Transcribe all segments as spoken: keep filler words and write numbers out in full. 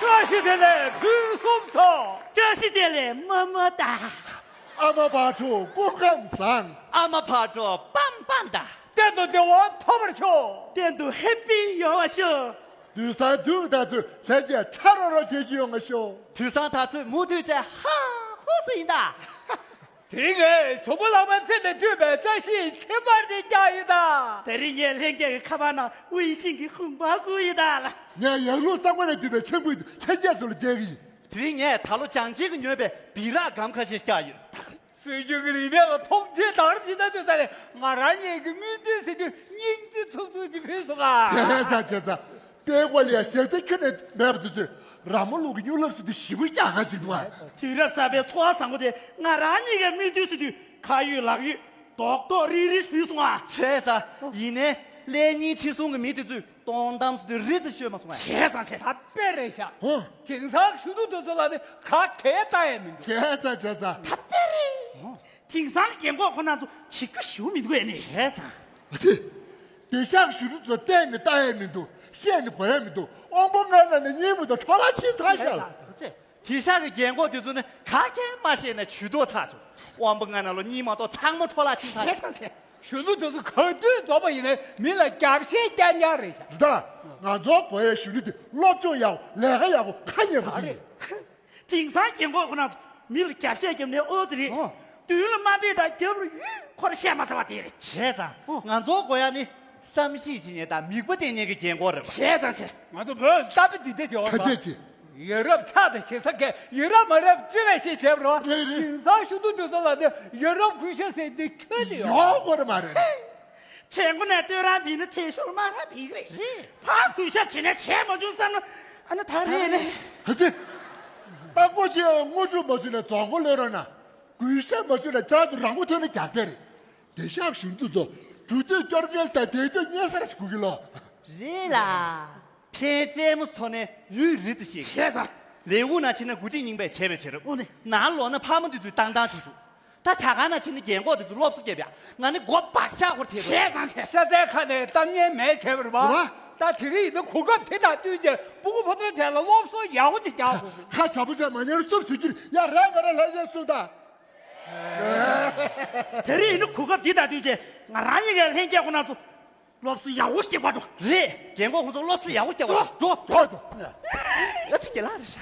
བཀྲ་ཤིས་བདེ་ལེགས་ཕུན་སུམ་ཚོགས། བཀྲ་ཤིས་བདེ་ལེགས་རྨོ་མོ་དང་། ཨ་མ་བག་དྲོ་སྐུ་ཁམས་བཟང་། ཨ་མ་བག་དྲོ་པང་པང་དང་། གཏན་དུ་བདེ་བ་ཐོབ་པར་ཤོག་གཏན་དུ་ཧེ་པི་ཡོང་བར་ཤོག་དུས་སང་དུས་ད་ཚོད་ལྷན་རྒྱས་ཁྲ་རོ་རོ་བྱེད་ཀྱི་ཡོང་བར་ཤོག་དུས་སང་ད་ཚོད་མུ་མཐུད་བྱས་ཧ་ཧུ་སུ་ཡིན་ད། དེ་རིང་ངས་ཇོ་མོ་གླང་མའི་མཚན་ནས་བཏུས་པའི་བཀྲ་ཤིས་ཚེ་དཔལ་ཅིག་བཀྱག་ཡོད་ད། དེ་རིང་ངས་ལྷན་རྒྱས་ཀྱི་ཁ་པར་ནང་དབུལ་ཞིང་གི་ཧུང་པ་བསྐུར་ཡོད་ད་ལ། ངས་ཡར་ཀླུང་གསང་བ་ནས་བཏུས་པའི་ཆང་ཕུད་ལྷན་རྒྱས་ཚོ་ལ་སྟེར་གི་ཡིན། དེ་རིང་ངས་ད་ལོ་བྱང་ཆེན་གྱིས་ཉོས་པའི་སྦི་རག་སྒམ་ཁ་ཤས་བཀྱག་ཡོད། སྲོལ་རྒྱུན་གྱི་རིག་གནས་ལ་མཐོང་ཆེན་དར་ཕྱིན་ན་དུས་ས་ནས་ང་རང་ཉིད་ཀྱི་སྨོན་འདུན་ཟེར་དུས་སྙིང་རྗེ་ཚུམ་ཚུམ་ཅིག་ཕུལ་སོང་ང་། བྱས་ཙང་བྱས་ཙང་། དཔེ་ཀོ་ལི་ཡ་ཞག་རྩི་ཁྱོན་ནས་མེད་པ་དེ་ཚོས་ར་མོ་ལུག་གི་སྨྱུག་ལབ་སུ་དེ་ཞིབ་པོ་རྒྱག་ག་ཅིག་འདུག་ཨ། དུས་རབས་གསར་པའི་འཚོ་བ་བཟང་པོ་དེ་ང་རང་ཉིད་ཀྱི་སྨོན་འདུན་ཟེར་དུས་ཁ་ཡོད་ལག་ཡོད་རྡོག་རྡོག་རིལ་རིལ་ཞུས་སོང་ཨ། བྱས་ཙང་ཡིན་ནའི་ཀླད་རྙིང་ཁྲི་སྲོང་གི་མི་དེ་ཚོས་སྟོང་གཏམ་སུ་དེ་རི་དེ་ཤོད་མ་སོང་ཨ། བྱས་ཙང་བྱས། ད་དཔེ་རེད་ཤག་ཧོ། དེང་སང་གཞོན་ནུ་དེ་ཚོ་ལ་ནི་ག་གས་ལྟ་ཡས་མི་འདུག་བྱས་ཙང་བྱས་ཙང་། ད་དཔེ་རེད། དེང་སང་རྒན་གོག་ཁོ་ན་ཚོ་བྱེད་རྒྱུ་ཞེ་པོ་མི་འདུག་ཨེ་ནི། བྱས་ཙང་། ཨ་ཙི། དེང་སང་གཞོན་ནུ་ཚོ་བལྟས་ནས་ལྟ་ཡས་མི་འདུག་བཤད་ནས་གོ་ཡས་མི་འདུག་དབང་པོ་ལྔ་ན་ནི་གཉིད་མི་འདུག་འཕྲོ་བརླག་ཕྱིན་ཚར་ཤག་ལ། ཨ་ཙི། དེང་སང་གི་རྒན་གོག་དེ་ཚོ་ནི་ག་གས་མ་བཤད་ནས་ཇུས་གཏོགས་ཚར་བྱུང་། དབང་པོ་ལྔ་ན་ལོ་གཉིད་མ་གཏོགས་ཚང་མ་འཕྲོ་བརླག་ཕྱིན་ཚར་ཤག་བྱས་ཙང་བྱས། གཞོན་ནུ་དེ་ཚོ་ག་དུས་རྫོགས་པ་ཡིན་ནའི་མི་ལ་རྒྱབ་བཤད་རྐྱང་རྐྱང་རེད་ཤག་རེད་ད། ང་ཚོ་གོ་ཡའི་གཞོན་ནུ་དེ་སློབ་སྦྱོང་ཡག་པོ་ལས་ཀ་ཡག་པོ་ཁ་ཉན་པོ་དེ་རེད། དེང་སང་རྒན་གོག་ཁོ་ན་ཚོ་མི་ལ་རྒྱབ་བཤད་རྒྱབ་ནས་ཨོ་ཙི་རེད། ཨོ། མདུན་ལ་དམའ་འབེབས་དང་རྒྱབ་ལ་ཡུལ་ཁོ་ར་བཤད་མ་ཚར་བ་དེ་རེད། བྱས་ཙང་ཨོ། ང་ཚོ་གོ་ཡ་ནི་བསམ་ཤེས་བྱེད་མཁན་དང་མིག་དཔེ་བསྟན་མཁན་གྱི་རྒན་གོག་རེད་པ། བྱས་ཙང་བྱས། ང་ཚོ་བོད་ལ་གཏམ་དཔེ་འདི་འདྲ་བྱེད་འོ་ག་འདྲ་བྱེད། ཡ་རབས་ཆགས་དང་ཞེ་ས་གས་ཡ་རབས་མ་རབས་བཅོས་པའི་ཤེས་བྱས་པ་རེད་པ། རེད་རེད། དེང་སང་གཞོན་ནུ་དེ་ཚོ་ལ་ནི་ཡ་རབས་གུས་ཞབས་ཟེར་འདི་ཁྱོན་ནས་ཡོད། ཡོད་དགོས་རེད་མ་རེད། དྲན་གོ་ནས་བསྟོད་ར་བིས་ན་དྲན་ཤོར་མ་ར་བིས་རེད། རེད། ཕར་གུས་ཞབས་བྱས་ནས་བྱས་མ་བྱུང་བསམ་ན་ཨ་ན་ད་རེད་ནས། ཧ་ཙི། སྤྲང་པོ་ཞིག་དངོས་གྲུབ་མ་བྱུང་ན་རྫོང་མགོ་ལོས་རོགས་ན། གུས་ཞབས་མ་བྱུང་ན་ཅང་དུ་རང་མགོ་ཐོན་ན་རྒྱག་ཚད་རེད། དེ་ཤག་གཞོན་དུ་ཚོ་གྲུ་དུས་སྐྱོར་མཁན་ས་དེ་དུས་གཉན་སར་ཞིག་གུ་གི་ལོ། རེད་ལ། ཕན་ཅེ་མོ་ཐོག་ནས་ཡུལ་རི་དུ་ཞིག་བྱས་ཙང་། ལས་འུ་ན་ཕྱིན་ན་དགུ་ཐིག་རྙིང་པའི་བྱས་པའི་བྱས་རབས། ཨོ་ནི། ནང་ལོག་ན་ཕ་མ་དེ་ཚོས་བཏང་བཏང་བྱུག་བྱུག་ད་ཇ་ཁང་ན་ཕྱིན་ན་རྒན་གོག་དེ་ཚོས་སློབ་གསོ་བརྒྱབ་ཡ། ང་ནི་མགོ་བག་ཤ་ཁོར་ཐེབས་པ། བྱས་ཙང་བྱས། ཤ་ཚའི་ཁ་ནས་གཏམ་ངན་མེད་བྱས་པ་རེད་པ། རེད་པ། ད་དེ་རིང་ཡིན་ན་གོ་སྐབས་དེ་དང་བསྟུན་བྱས་སྤུ་གུ་ཕོ་མཚན་གྲས་ལ་སློབ་གསོ་ཡག་པོ་ཅིག་རྒྱག་དགོས། ཁ་ཞབས་པོ་བྱས་མ་ཉན་རུ་སུབ་ཟེར་གྱི་ཡ་རེད་མ་རེད་ལྷ་ཡན་སུ་ད། དེ་རིང་ཡིན་ན་གོ་སྐབས་འདི་དང་བསྟུན་བྱས་ང་རང་ཉིད་ཀྱི་ལྷན་རྒྱས་ཁོ་ན་ཚོ་སློབ་གསོ་ཡག་པོ་སྐྱེ་བ་འགྲོ། རེད། རྒན་གོག་ཁོ་ཚོ་སློབ་གསོ་ཡག་པོ་སྐྱེ་བ་འགྲོ། འགྲོ། འགྲོ། ང་ཚོ་རྒན་ལགས་རེད་ཤག་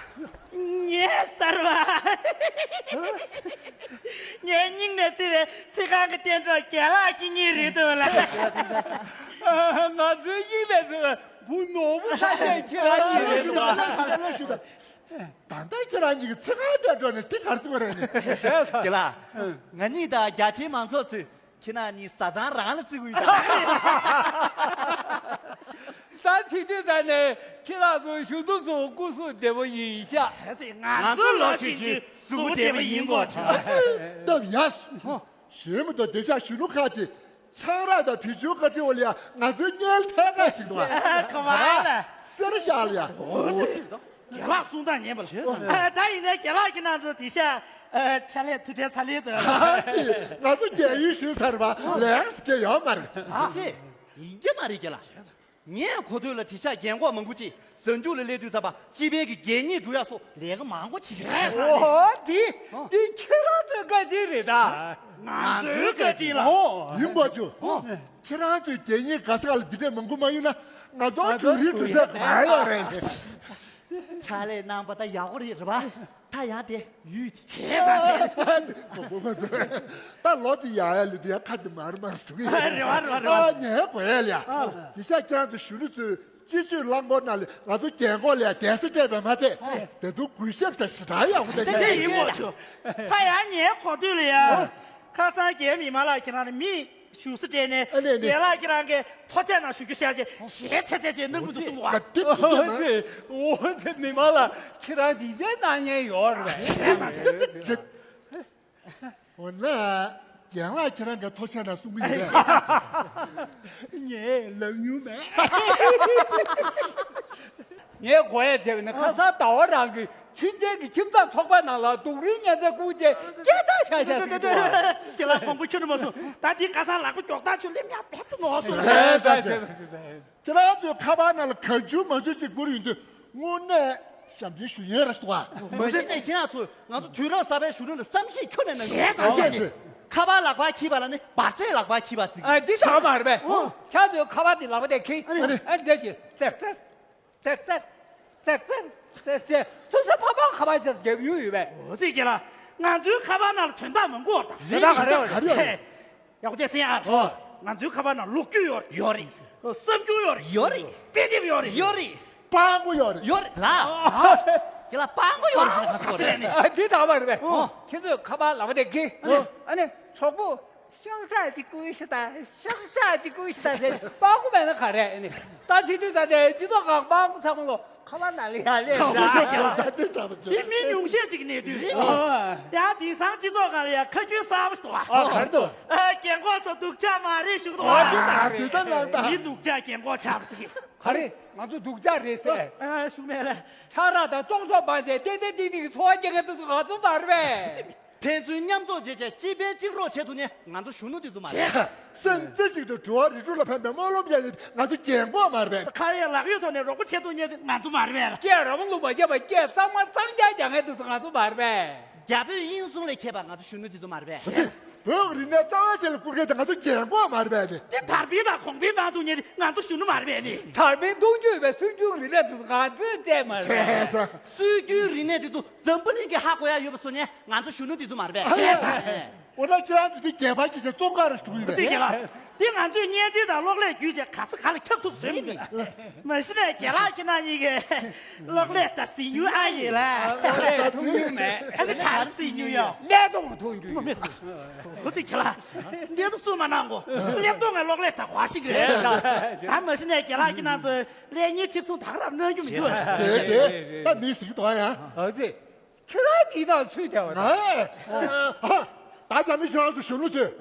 ངའི་གསར་པ། ངའི་སྙིང་ནས་བརྩེ་བའི་ཚིག་རྐང་གི་བསྟན་འགྲོ་རྒན་ལགས་ཁྱེད་གཉིས་རེད་འདུག་ལ། ང་ཚོའི་སྙིང་ནས་བརྩེ་བའི་བུ་ནོར་བུ་ལྷ་ཡས་ཁྱེད་རང་གཉིས་རེད་འདུག་ལ། ལགས་ཞུ་དང་ལགས་ཞུ་དང་། ད་ལྟ་ཁྱེད་རང་གཉིས་ཀྱི་ཚེ་གང་བསྟན་འགྲོ་ནས་དེ་གར་སོང་བ་རེད་ནི། རྒན་ལགས། ང་གཉིས་དང་རྒྱ་ཆེའི་མང་ཚོགས་ཚོས་ཁྱེད་རང་གཉིས་བཟའ་ཚང་རང་ལ་བརྩི་གི་ཡོད་ད། ད་བྱེད་དུས་ད་ནས་ཁྱེད་རང་ཚོ་གཞོན་ནུ་ཚོ་སྐུ་གཟུགས་བདེ་པོ་ཡིན་ཤག་ང་ཚོ་ལོ་ཆུང་ཆུང་གཟུགས་པོ་བདེ་པོ་ཡིན་དགོས་བྱུང་། སྟབས་ཡག་སོང་། གཞོན་མི་དང་བདེ་ཤག་གཞོན་ནུ་ཁག་ཅིག་ཆང་རག་དང་བི་ཇུ་ཀ་ཏི་འོ་ལ་ཡ་ང་ཚོའི་གཉེན་ཐད་ཀ་ཞིག་འདུག་ཨ། ག་བ་ལ། སེར་ཤག་ལ་ཡ། རྒན་ལགས་གསུང་སྟངས་ཉན་པ་ལ། ཨ། ད་ཡིན་ནའི་རྒན་ལགས་ཀྱི་ནང་ཚོ་དེ་ཤ། ཨ། ཕྱག་ལས་ཐུགས་ཁྲལ་ཚ་ལེ་དུ། ཨ་ཙི། ང་ཚོ་རྒན་ཡོལ་ཞུས་ཚར་བ་ལས་སྐྱེ་ཡོད་མ་རེད། ཨ་ཙི། ཡིན་གྱི་མ་རེད་རྒན་ལགས། ངས་གོ་ཐོས་ལ་དེ་ཤ་རྒན་གོག་མང་པོ་ཅིག་གཟའ་མཇུག་ལ་སླེབས་དུས་ཙམ་པ་སྤྱི་པའི་གི་རྒྱན་ཉིས་འགྲོ་ཡག་སོགས་ལས་ཀ་མང་པོ་བྱེད་ཀྱི་རེད། ཨོ་འདི་འདི་ཁྱེད་རང་ཚོའི་བཀའ་དྲིན་རེད་ད། ང་ཚོའི་བཀའ་དྲིན་ལ། ཨོ། ཡིན་པ་ཆུ། ཨོ། ཁྱེད་རང་ཚོའི་རྒྱན་ཉིས་ག་ས་ག་ལ་འདི་འདྲས་མང་པོ་མ་ཡོད་ན་ང་ཚོ་ང་ཚོ་ཅུ་རིའི་གྲུ་ཚད་མ་ཡོད་རེད། ཕྱག་ལས་གནང་པ་ད་ཡག་པོ་རེད་རེད་པ། ད་ཡང་དེ་ཡུལ་དེ། བྱས་ཙང་བྱས། མ་མ་མ་ཟེར། ད་ལོ་དེ་ཡག་ཡག་ལུས་དེ་ཡང་ཁ་དེ་མར་མར་འགྲོ་གི་ཡོད། རེད་བ་རེད་བ་རེད་བ། ཨ་ངའི་གོ་ཡ་ལ་ཡ། དེ་ཤ་ཁྱེད་རང་ཚོ་གཞོན་ནུ་ཚོས་སྤྱི་སྤྱོད་རླངས་འཁོར་ནང་ལ་ང་ཚོ་རྒན་གོག་ལ་ཡ་གདན་ས་སྤྲད་པ་མ་ཚད། ད་དུང་གུས་ཞབས་དང་ཞེ་དྲག་ཡག་པོ་དང་དེ་ཡིན་དགོས་ཆོག་ད་ཡང་ངའི་གོ་ཐོས་ལ་ཡ། ཁ་སང་རྒན་མི་མ་ལགས་ཁྱེད་རང་ལ་མི། བཞུགས་ས་སྤྲད་ནས། ཨ་ནས་ནས། རྒན་ལགས་ཁྱེད་རང་གིས་ཐུགས་རྗེ་གནང་ཞུ་རྒྱུ་བྱས་རྗེས་ཞལ་ཚད་ཚད་ཅིག་གནང་གི་འདུག་གསུངས་འདུག་བ། ང་འདི་ཐུགས་རྗེ་གནང་། འོ་ཙི། འོ་ཙི། མི་མང་ལ་ཁྱེད་རང་འདི་འདྲའི་གནང་མཁན་ཡོད་རེད་པས། འོ་ན་རྒན་ལགས་ཁྱེད་རང་གིས་ཐུགས་རྗེ་གནང་གསུང་གི་ཡོད་པས། ངས་ལབ་མྱོང་མེད། ངས་གོ་ཡ་བྱས་པ་ནི་ཁ་སང་ཟླ་བ་རང་གི་ཆུང་ཆེན་གྱི་ཁྱིམ་ཚང་ཚོགས་པ་ནང་ལ་སྡུག་རུས་ཉེན་ཚན་བསྐུར་རྗེས་སྐད་ཆ་བཤད་བཤད་ཟེར་གྱི་འདུག་ཁྱེད་ལ་གོང་བུ་ཁྱོན་ནས་མ་སོང་། ད་འདི་ཁ་སང་ལག་པ་མགྱོགས་ཐག་ཆོད་སླེབས་ཡག་རྦད་དེ་ནོར་སོང་། ཟེར་ཟེར་ཟེར། ཁྱེད་རང་ཚོའི་ཁ་པར་ནང་ལ་གང་བྱུང་མང་བྱུང་ཅིག་བསྐུར་ཡོང་དུས་དངོས་གནས་ ཞབས་འདྲེན་ཞུ་ཡས་རེད་ཟེར་བ། མ་གཞི་ནས་ཁྱེད་རང་ཚོས་ང་ཚོ་དུས་རབས་གསར་པའི་གཞོན་ནུ་ལ་བསམ་ཤེས་ཁྱོན་ནས་གནང་གི་མེད། བྱས་ཙང་བྱས་ཙང་། ཁ་པར་ལག་པར་འཁྱེར་བ་ལ་ནི་འབར་རྫས་ལག་པར་འཁྱེར་བ་ཅིག་ཨ། འདི་ཚོ་མ་རེད་པས། ཨོ། ཁྱེད་ཚོས་ཁ་པར་འདི་ལག་པ་དེ་འཁྱེར། ཨ་ནི། ཨ་ནི་འདི་ཅིག་ཙེར་ཙེར། ཙེར་ཙེར། ཙེར་ཙེར། ཙེར་ཙེར། སོ་སོའི་ཕ་མ་ཁ་པར་ཅིག་རྒྱབ་མྱོང་ཡོད་པས། འོ་ཙི་རྒན་ལགས། ང་ཚོའི་ཁ་པར་ནང་ལ་དོན་དག་མང་པོ་ཡོད་རེད་ད། དོན་དག་ག་རེ་ཡོད་རེད། ཡག་པོ་བྱས་གསན་ཨ། ཨོ། ང་ཚོའི་ཁ་པར་ནང་ལོ་རྒྱུས་ཡོད་རེད། ཡོད་རེད། གསར་འགྱུར་ཡོད་རེད། ཡོད་རེད། དཔེ་དེབ་ཡོད་རེད། ཡོད་རེད། སྤྲང་པོ་ཡོད་རེད། ཡོད་རེད་ལགས། རྒན་ལགས། སྤྲང་པོ་ཡོད་རེད་ཟེར་ན་ག་ཚོད་རེད། ཨ། འདི་དག་པ་རེད་པས། ཨོ། ཁྱེད་ཚོས་ཁ་པར་ལག་པ་དེ་འཁྱེར། ཨོ། ཨ་ནི་གྲོགས་པོ། ཤོག་ལྕགས་ཅིག་བསྐུར་ཤོག་དང་། ཤོག་ལྕགས་ཅིག་བསྐུར་ཤོག་དང་ཟེར། སྤྲང་པོ་མེད་ན་ག་རེ་ཡིན། ད་བྱེད་དུས་ད་ལྟའི་སྤྱི་ཚོགས་ཁང་སྤྲང་པོ་ཚང་མ་ལོ་ཁ་པར་ནང་ལ་ཡར་སླེབས། དྲང་པོ་ཤོད་ཀྱི་ལ་ད་འདི་དྲང་པོ་བྱེད། འདི་མི་ཉུང་ཤས་ཅིག་གནས་དུས། ཨོ། ཡང་དེང་སང་སྤྱི་ཚོགས་ཁང་ལ་ཡང་ཁ་རྒྱུན་གསར་པ་ཞིག་འདུག་ཨ། ཨོ། ག་རེ་འདུག་ཨ། རྒན་གོག་ཚོ་སྡུག་ཅག་མ་རེད་ཞུ་གི་འདུག་ཨ། ཨ། འདི་ལྟ་ནང་ད། མི་སྡུག་ཅག་རྒན་གོག་ཆགས་པ་ཞིག་ག་རེ། ང་ཚོ་སྡུག་ཅག་རེད་ཟེར། ཨ། ཞུ་མེད་ལ། ཆང་རག་དང་ལྕོག་ལྕོག་སྤངས་བྱས་ཏན་ཏན་ཏིག་ཏིག་འཚོ་བ་སྐྱེལ་མཁན་དེ་ཚོ་ང་ཚོ་མ་རེད་པས། ཕན་ཚུན་མཉམ་འཛོམས་བྱས་བྱས་གཅིག་ཕན་གཅིག་གྲོགས་བྱེད་ཐུབ་ནས་ང་ཚོ་གཞོན་ནུ་དེ་ཚོ་མ་རེད། བྱས། སེམས་རྩེ་གཅིག་ཏུ་འགྲོ་བ་རིགས་དྲུག་ལ་ཕན་པའི་སྨོན་ལམ་རྒྱག་མཁན་དེ་ང་ཚོ་རྒན་གོག་མ་རེད་པས། ཁ་ཡོད་ལག་ཡོད་ཐོག་ནས་རོགས་པ་བྱེད་ཐུབ་མཁན་དེ་ང་ཚོ་མ་རེད་པས། སྐད་ར་མ་ལུག་མ་རྒྱབ་པ། སྐད་གཙང་མ་གཙང་རྐྱང་རྒྱག་མཁན་དེ་ཚོ་ང་ཚོ་མ་རེད་པས། རྒྱ་བོད་དབྱིན་གསུམ་ལས་མཁས་པ་ང་ཚོ་གཞོན་ནུ་དེ་ཚོ་མ་རེད་པས། བོད་ཀྱི་རིག་གནས་གཙང་མ་ཞིག་ལ་བཀུར་མཁན་དེ་ང་ཚོ་རྒན་གོག་མ་རེད་པས། དེ་དར་སྤེལ་དང་གོང་འཕེལ་བཏང་ཐུབ་མཁན་དེ་ང་ཚོ་གཞོན་ནུ་མ་རེད་པས། དེ་དར་སྤེལ་གཏོང་རྒྱུ་ཡོད་པའི་སྲོལ་རྒྱུན་རིག་གནས་དེ་ཚོ་ང་ཚོས་བཙལ་མ་རེད་པས། བྱས་ཙང་། སྲོལ་རྒྱུན་རིག་གནས་དེ་ཚོ་འཛམ་བུ་གླིང་གི་ཧ་གོ་ཡ་ཡོད་པ་བཟོ་ནས་ང་ཚོ་གཞོན་ནུ་དེ་ཚོ་མ་རེད་པས། བྱས་ཙང་། འོ་ན་ཁྱེད་རང་ཚོ་དེ་རྒྱལ་ཕམ་གྱི་ཆེད་བཙོང་ག་རེ་ཞུ་གི་ཡོད་པས། ཅི་ལ། དེ་ང་ཚོས་བརྙན་འཕྲིན་དང་གློག་ཀླད་བརྒྱུད་བྱས་ག་ས་ག་ལ་ཁྱབ་ཐུབ་བཟོས་མི་འདུག་མ་གཞི་ནས་རྒན་ལགས་ཁྱེད་རང་གཉིས་ཀས་གློག་ཀླད་དང་གཟིགས་མྱོང་ཨ་ཡོད་ལ། གློག་ཀླད་མཐོང་མྱོང་མེད། ཨ་ནི་ག་རེ་གཟིགས་མྱོང་ཡོད། ཀླད་སྟོང་མཐོང་རྒྱུ་ཡོད། འོ་ཙི་རྒན་ལགས། འདི་ཚོ་སུ་མ་གནང་གོ། ཀླད་སྟོང་ངས་གློག་ཀླད་དང་བ་ཞིག་རེད། ད་མ་གཞི་ནས་རྒན་ལགས་ཁྱེད་རང་ཚོས་ཀླད་རྙིང་ཁྲིག་སྲུང་དག་རབ་གནང་རྒྱུ་མི་འདུག་དེ་དེ་ད་མི་ཟིག་དོ་ཡ། འོ་ཙི། ཁྱེད་རང་འདི་དང་ཚུད་བསྡད་པ་དང་། ཨ། ད་ཞག་ནི་ཁྱེད་རང་ཚོ་གཞོན་ནུ་ཚོས་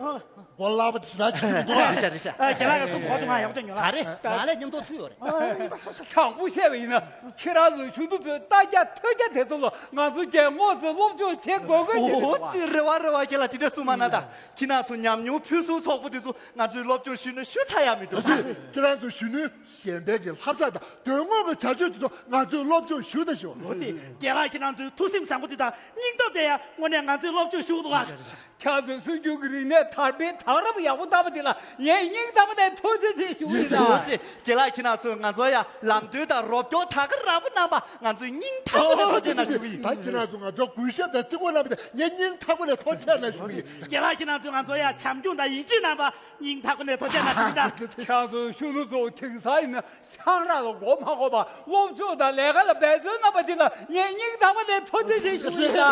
མགོ་ལག་པ་དེ་ཞེ་དྲག་བྱེད་ཀྱི་འདུག་རེད་ཤག་རེད་ཤག་ཨ། རྒན་ལགས་ཀྱིས་གསུང་གོ་བྱུང་ང་ཡག་པོ་ཅིག་ཉོ་ལ། ག་རེ། ང་ལ་མཉམ་དུ་ཚུད་ཡོད་རེད། ཨ། ཡིན་པ་ཤག་ཤག་དྲང་པོ་བཤད་པ་ཡིན་ན་ཁྱེད་རང་ཚོ་གཞོན་ནུ་ཚོའི་ལྟ་རྒྱ་ཐོས་རྒྱ་དེ་ཚོ་ལ་ང་ཚོ་རྒན་གོག་ཚོས་སློབ་སྦྱོང་བྱེད་དགོས་ཀྱི་འོ་ཟེར་བ་རེད་བ། རྒན་ལགས་དེ་འདྲ་གསུང་མ་གནང་ད། ཁྱེད་རང་ཚོ་ཉམས་མྱོང་ཕུན་སུམ་ཚོགས་པོ་དེ་ཚོ་ང་ཚོའི་སློབ་སྦྱོང་ཞུས་ན་ཞུ་ཚར་ཡག་མི་འདུག་ཁྱེད་རང་ཚོ་གཞོན་ནུ། གཞན་ཕན་གྱི་བསླབ་བྱ་དང་དོན་དངོས་ཀྱི་བྱ་སྤྱོད་དེ་ཚོ་ང་ཚོས་སློབ་སྦྱོང་ཞུ་དང་ཞུ། འོ་ཙི། རྒན་ལགས་ཁྱེད་རང་ཚོའི་ཐུགས་སེམས་བཟང་པོ་དེ་དང་སྙིང་སྟོབས་དེ་ཡང་དངོས་གནས་ང་ཚོས་སློབ་སྦྱོང་ཞུ་དགོས་པ། ཁྱེད་ཚོའི་སྲོལ་རྒྱུན་གྱི་རིག་གནས་དར་སྤེལ་དང་རབ་ཡག་པོ་བཏང་བ་དེ་ལ་ངས་སྙིང་ཐག་པ་ནས་ཐུགས་རྗེ་ཆེ་ཞུ་གི་ཡིན། འོ་ཙི། རྒན་ལགས་ཁྱེད་རང་ཚོས་ང་ཚོ་ཡང་ལམ་སྟོན་དང་རོགས་སྐྱོར་དག་རབ་གནང་བ་ང་ཚོས་སྙིང་ཐག་པ་ནས་ཐུགས་རྗེ་གནང་ཞུ་གི་ཡིན། ད་ཁྱེད་རང་ཚོ་ང་ཚོར་གུས་ཞབས་དང་བརྩི་བཀུར་གནང་བ་དེ་ངས་སྙིང་ཐག་པ་ནས་ཐུགས་རྗེ་གནང་ཞུ་གི་ཡིན། རྒན་ལགས་ཁྱེད་རང་ཚོས་ང་ཚོ་ཡང་བྱམས་སྐྱོང་དང་ཡིད་ཆེས་གནང་བ། སྙིང་ཐག་པ་ནས་ཐུགས་རྗེ་གནང་ཞུ་གི་ཡིན། ད་ཁྱེད་ཚོ་གཞོན་ནུ་ཚོ་དེང་སང་ཡིན་ན་ཆང་རག་ལ་མགོ་མ་འཁོར་བར་སློབ་སྦྱོང་དང་ལས་ཀ་ལ་འབད་བརྩོན་གནང་བ་དེ་ལ་ངས་སྙིང་ཐག་པ་ནས་ཐུགས་རྗེ་ཆེ་ཞུ་གི་ཡིན། ད་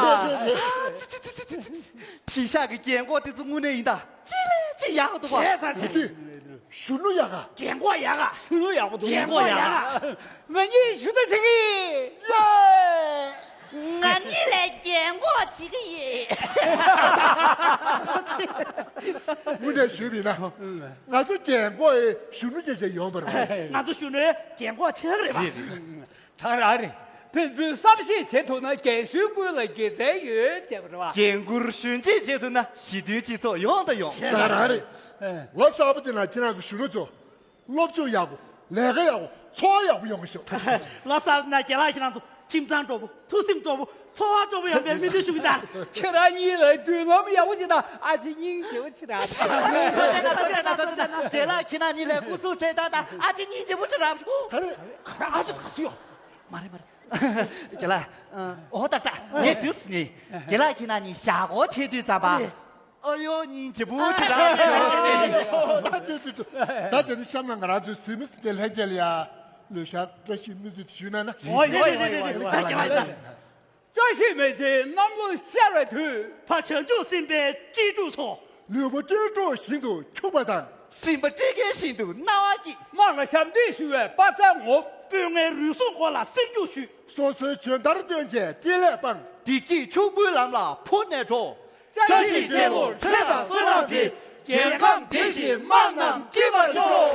ཕྱི་ཤག་གི་རྒན་གོག་དེ་ཚོ་དངོས་གནས་ཡིན་ད་ཅི་ལས་ཅི་ཡག་ག་འདུག་བ། བྱས་ཙང་ཅི། གཞོན་ནུ་ཡག་ག་རྒན་གོག་ཡག་ག་གཞོན་ནུ་ཡག་པོ་འདུག་རྒན་གོག་ཡག་ག་ང་གཉིས་ཞུ་ད་བྱེད་ཀྱི་ཡིན། ཡེ། ང་གཉིས་ལས་རྒན་གོག་བྱེད་ཀྱི་ཡིན། དངོས་གནས་ཞུས་པ་ཡིན་ན། ང་ཚོ་རྒན་གོག་ཡི་གཞོན་ནུ་བྱས་བྱས་ཡོང་བ་རེད། ང་ཚོ་གཞོན་ནུའི་རྒན་གོག་ཆགས་ཀྱི་རེད་པ། རེད་རེད། ད་རང་རེད། ཕན་ཚུན་བསམ་ཤེས་བྱེད་ཐུབ་ན་རྒན་གཞོན་ཀུན་ལ་དགེ་མཚན་ཡོད་ཅེས་པ་རེད་པ། རྒན་བཀུར་གཞོན་གཅེས་བྱེད་ཐུབ་ན་ཞི་མཐུན་སྤྱི་ཚོགས་ཡོང་དང་ཡོང་། ད་རང་རེད། ལོ་གསར་པ་འདི་ན་ཁྱེད་རང་ཚོ་གཞོན་ནུ་ཚོ། སློབ་སྦྱོང་ཡག་པོ། ལས་ཀ་ཡག་པོ། འཚོ་བ་ཡག་པོ་ཡོང་གི་ཤོག་ལོ་གསར་ན་རྒན་ལགས་ཁྱེད་རང་ཚོ་ཁྱིམ་ཚང་སྤྲོ་པོ། ཐུགས་སེམས་སྤྲོ་པོ། འཚོ་བ་སྤྲོ་པོ་ཡོང་བའི་སྨོན་འདུན་ཞུ་གི་ད། ཁྱེད་རང་གཉིས་ལ་མདུན་ལམ་ཡག་པོ་ཞིག་དང་ཨ་ཅེ་སྙིང་རྗེ་པོ་ཞིག་རག་ཐུབ། ཐུབ་ཐུབ་ཐུབ། རྒན་ལགས་ཁྱེད་རང་གཉིས་ལ་སྐུ་གཟུགས་གསལ་ཐང་དང་ཨ་ཅེ་སྙིང་རྗེ་པོ་ཞིག་རག་ཤོག་ད་རེད། ཨ་ཅེ་ག་སུ་ཡོད། མ་རེད་མ་རེད། རྒན་ལགས། ཨོ་ཏག་ཏག་ངས་དུས་སུ་ནི། རྒན་ལགས་ཁྱེད་རང་གཉིས་ཞག་གོ་ཐེ་དུས་ཙམ་པ། ཨ་ཡོ་སྙིང་རྗེ་པོ་ཅིག་རག་སོང་། ད་ཅི་ཅི་ཅི། ད་ཅི་ནི་གཤམ་ལ་ང་རང་ཚོའི་གཟིགས་མོ་གཟིགས་མཁན་ལྷན་རྒྱས་ལ་ཡ། ལོ་ཤ་བཀྲ་ཤིས་སྨོན་ཚིག་ཞུས་ན་ན། ཨོ་ཡོ་ཡོ་ཡོ་ཡོ་ཡོ། བཀྲ་ཤིས་མེ་ལྕེ་གནམ་ལོ་ཤར་བའི་དུས། ཕ་བྱང་ཆུབ་སེམས་དཔའི་སྤྲེལ་ཕྲུག་ཚོ། ལུས་པོ་སྤྲེལ་ཕྲུག་བཞིན་དུ་འཁྱུག་པ་དང་། སེམས་པ་སྤྲེལ་རྒན་བཞིན་དུ་རྣ་བ་སྐྱིད། དམངས་ལ་ཞབས་འདེགས་ཞུ་བའི་དཔའ་རྩལ་ངོམ། སྤོས་ངད་རུས་ཟུངས་མགོ་ལ་སེམས་སྐྱོ་ཞུས། སོ་སོའི་འཇོན་ཐང་སྟོན་བྱས་སྤྲེལ་ལད་སྤངས། བདེ་སྐྱིད་ཕྱུག་པོའི་ལམ་ལ་འཕུར་ནས་འགྲོ། བཀྲ་ཤིས་བདེ་པོར་ཚེ་དང་བསོད་ནམས་འཕེལ། རྒྱལ་ཁམས་བདེ་ཞིང་དམངས་རྣམས་སྐྱིད་པར་ཤོག